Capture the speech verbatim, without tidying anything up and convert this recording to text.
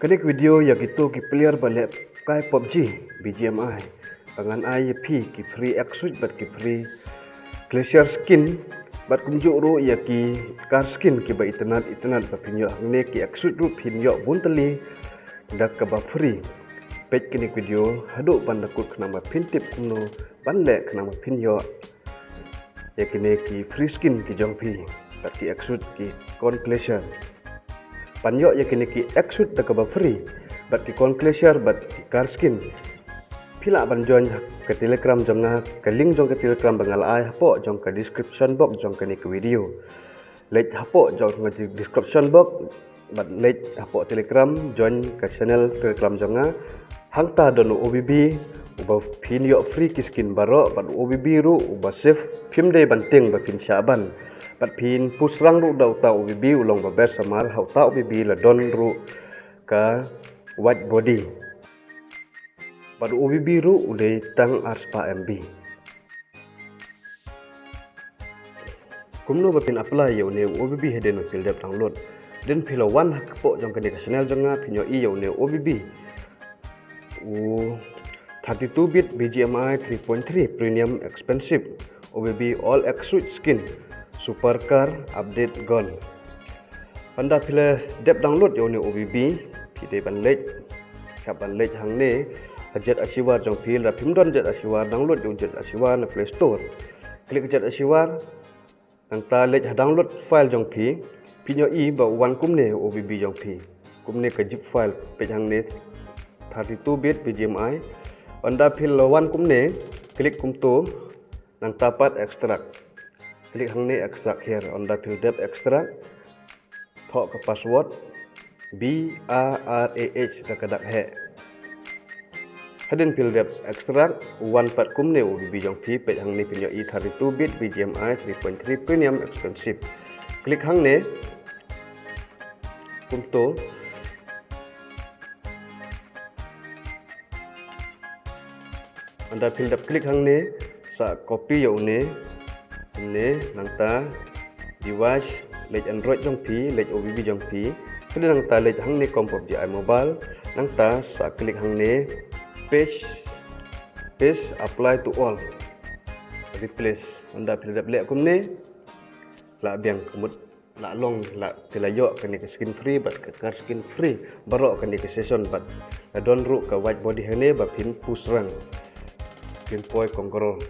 Kane ka video ïa kito ki player ba leh kai PUBG BGMI, ba ngan ai ïa phi ki free Exosuit bad ki free Glacier skin, bad kumjuh ruh ïa ki car skin kiba itynnad itynnad ba phin ïoh hangne. Ki Exosuit ruh phin ïoh bun tylli da kaba free. Peit kane ka video haduh ban da kut khnang ba phin tip kumno ban leh khnang ba phin ïoh ïa kine ki free skin ki jong phi, bad ki Exosuit ki Con Glacier. Ban ïoh ïa kine ki Exosuit da kaba free, bad ki Con Glacier, bad ki car skin, phi lah ban join ka Telegram jong nga. Ka link jong ka Telegram ba nga la ai hapoh jong ka description box jong kane ka video. Leit hapoh jong ka description box bad leit hapoh Telegram, join ka channel Telegram jong nga. Hangta don u OBB uba phin ïoh free ki skin baroh, bad u OBB ruh uba safe, phim dei ban tieng ba phin shah ban. Bad phin push rank ruh da uta u OBB, u long ba best summer. Ha uta u OBB la don ruh ka wide body, bad u OBB ruh u dei tang ar spah MB. Kumno ba phin apply ïa une u OBB? Hadien ba phi la dep download, hadien phi la wan hapoh jong kane ka channel jong nga, phin ïohi ïa une u OBB, u thirty-two bit BGMI three point three premium expensive OBB all Exosuit skin, super car update gun. Hynda phi la dep download ïa une u OBB, phi dei ban leit, sngap ban leit hangne ha Jet Achiever jong phi. Lada phim don Jet Achiever, download ïa u Jet Achiever na Play Store. Klik Jet Achiever, nangta leit ha download file jong phi. Phin ïohi ba u wan kumne u OBB jong phi, kumne ka zip file, peit hangne, thirty-two bit BGMI. Hynda phi la wan kumne, klik kumto, nangta pat extract. Klik hangne extract here. Hynda phi la dep extract, thoh ka password B A R A H da ka dak heh. Hadien phi la dep extract, u wan pat kumne u OBB jong phi, peit hangne phin ïohi thirty-two bit BGMI three point three premium expensive. Klik hangne kumto. Hynda phi la dep klik hangne, sa copy ïa une, une, nangta device, leit Android jong phi, leit OBB jong phi. Phi nangta leit hangne kum PUBG Mobile, nangta sa klik hangne, paste, paste, apply to all, replace. Hynda phi la dep leh kumne, lah biang, ka mut lah long, lah, phi la ïoh kane ka skin free bad ka car skin free baroh kane ka season, bad la don ruh ka wide body hangne ba phin push rank, phin poi kongkrong.